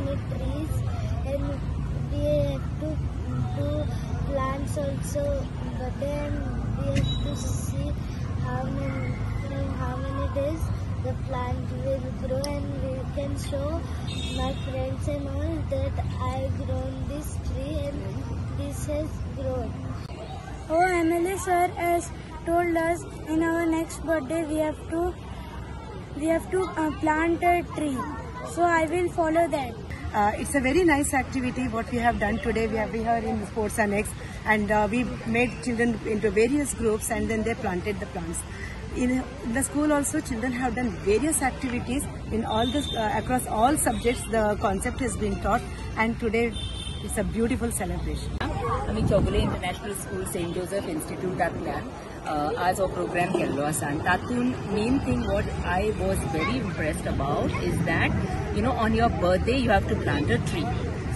many trees and we have to do plants also, but then we have to see how many days the plant will grow, and we can show my friends and all that I grown this tree and this has grown. Oh, MLA sir has told us in our next birthday we have to plant a tree. So I will follow that. It's a very nice activity what we have done today. We are here in the Sports Annex, and we made children into various groups, and then they planted the plants. In the school also, children have done various activities in all the across all subjects. The concept has been taught, and today it's a beautiful celebration. आमी Chowgule international school Saint Joseph इन्स्टिट्यूटांतल्यान आज हो programme केल्लो आसा आनी तातूंत main thing what I was very impressed about is that you know on your birthday you have to plant a tree.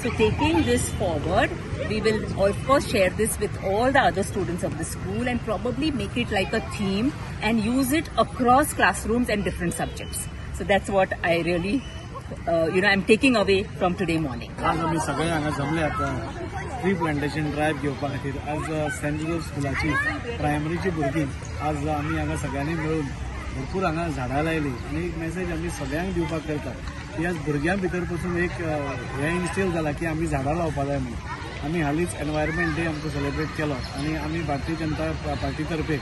So taking this forward, we will of course share this with all the other students of the school and probably make it like a theme and use it across classrooms and different subjects. So that's what I really, I'm taking away from today morning. आज आमी सगळे हांगा जमले आता tree plantation drive घेवपा खातीर. आज Saint Joseph स्कुलाची प्रायमरीची भुरगीं आज आमी हांगा सगळ्यांनी मेळून भरपूर हांगा झाडां लायली आनी एक मेसेज आमी सगळ्यांक दिवपाक करता की आज भुरग्यां भितर पसून एक हें इन्स्टील जाला की आमी झाडां लावपा जाय म्हणून. आमी हालींच एनवायरमेंट डे आमचो सेलिब्रेट केलो आनी आमी भारतीय जनता पार्टी तर्फे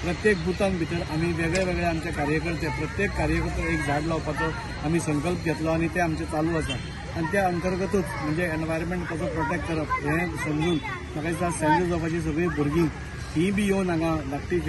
प्रत्येक बुथान भितर आमी वेगळे वेगळे आमचे कार्यकर्ते प्रत्येक कार्यकर्तो एक झाड लावपाचो आमी संकल्प घेतलो आनी ते आमचें चालू आसा. आनी त्या अंतर्गतूच म्हणजे एनवायरमेंट कसो प्रोटेक्ट करप हें समजून म्हाका दिसता सेंट जोसेफाची सगळीं भुरगीं ही बी येवन हांगा धाकटी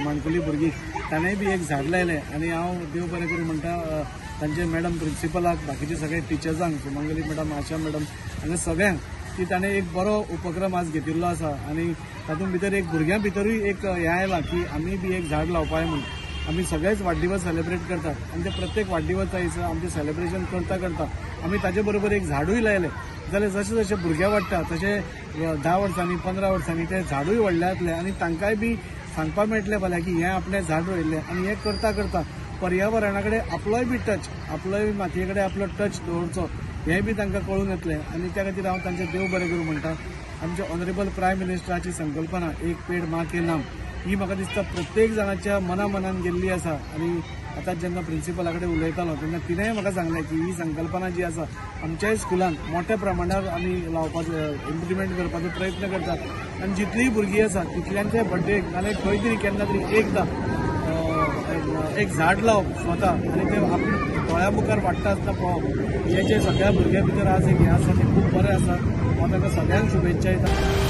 माणकुली भुरगीं ताणें बी एक झाड लायलें. आनी हांव देव बरें करूं म्हणटा तांचे मॅडम प्रिंसिपलाक, बाकीचे सगळे टिचर्सांक, सुमंगली मॅडम, आशा मॅडम हांगा सगळ्यांक की ताणें एक बरो उपक्रम आज घेतिल्लो आसा. आनी तातूंत भितर एक भुरग्यां भितरूय एक हें आयलां की आमी बी एक झाड लावपाक म्हणून. आमी सगळेच वाडदिवस सेलिब्रेट करतात आनी ते प्रत्येक वाडदिवसा दिसा आमचें सेलिब्रेशन करता करता आमी ताजे बरोबर एक झाडूय लायलें जाल्यार जशें जशें भुरगे वाडटा तशें 10 वर्सांनी 15 वर्सांनी तें झाडूय व्हडलें जातलें आनी तांकांय बी सांगपाक मेळटलें फाल्यां की हें आपलें झाड रोयिल्लें. आनी हें करता करता पर्यावरणा कडेन आपलोय बी टच, आपलोय बी मातये कडेन आपलो टच दवरचो हें बी तांकां कळून येतलें. आनी त्या खातीर हांव तांचें देव बरें करूं म्हणटा. आमच्या ऑनरेबल प्रायम मिनिस्टराची संकल्पना एक पेड माँ के नाम ही म्हाका दिसता प्रत्येक जाणाच्या मना मनान गेल्ली आसा. आनी आतां जेन्ना प्रिंसिपला कडेन उलयतालो तेन्ना तिणेंय म्हाका सांगलें की ही संकल्पना जी आसा आमच्याय स्कुलान मोठ्या प्रमाणार आमी लावपाचो, इम्प्लिमेंट करपाचो प्रयत्न करतात. आनी जितलीय भुरगीं आसा तितल्यांचे बड्डेक नाल्यार खंय तरी केन्ना तरी एकदां एक झाड लावप स्वता आनी तें आपल्या दोळ्या मुखार वाडटा आसतना पळोवप हें जें सगळ्या भुरग्यां भितर आज एक हें आसा तें खूब बरें आसा. हांव तांकां सगळ्यांक शुभेच्छा दिता.